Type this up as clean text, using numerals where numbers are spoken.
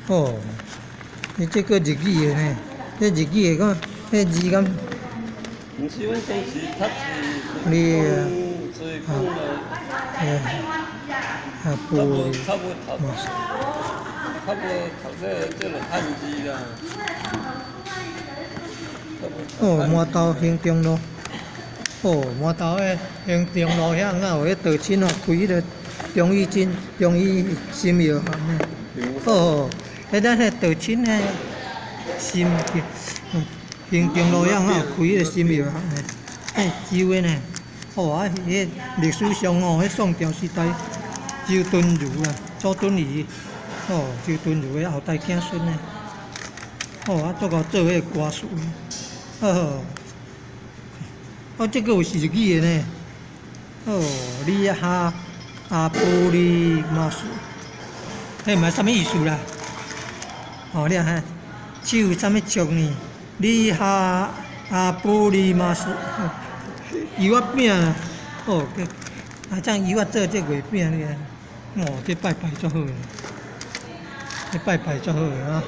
哦，伊這閣日語的呢，這日語的講，彼字敢？毋是，阮當時讀是你講，所以講了，啊，較無玻璃較無讀，較無讀這個漢字啦。哦，饃頭興中路，哦，饃頭的興中路遐敢有彼道親哦，開彼个中醫診、中醫心藥行呢。哦，彼咱彼道親的心興中路遐敢有開彼个心藥行呢？欸，舊的呢。哦啊，彼歷史上哦，彼宋朝時代周敦儒啊，周敦頤，哦，周敦儒的後代子孫呢。哦，啊，足𠢕做彼个歌詞。哦，哦，這個有是日語的呢。哦，你哈阿布里馬斯，彼毋知啥物意思啦？哦，你看，手啥物笑呢？你哈阿布里馬斯，油仔餅啦。哦，啊，這樣油仔做這月餅，你看，哦，這拜拜足好的，這拜拜足好的啊。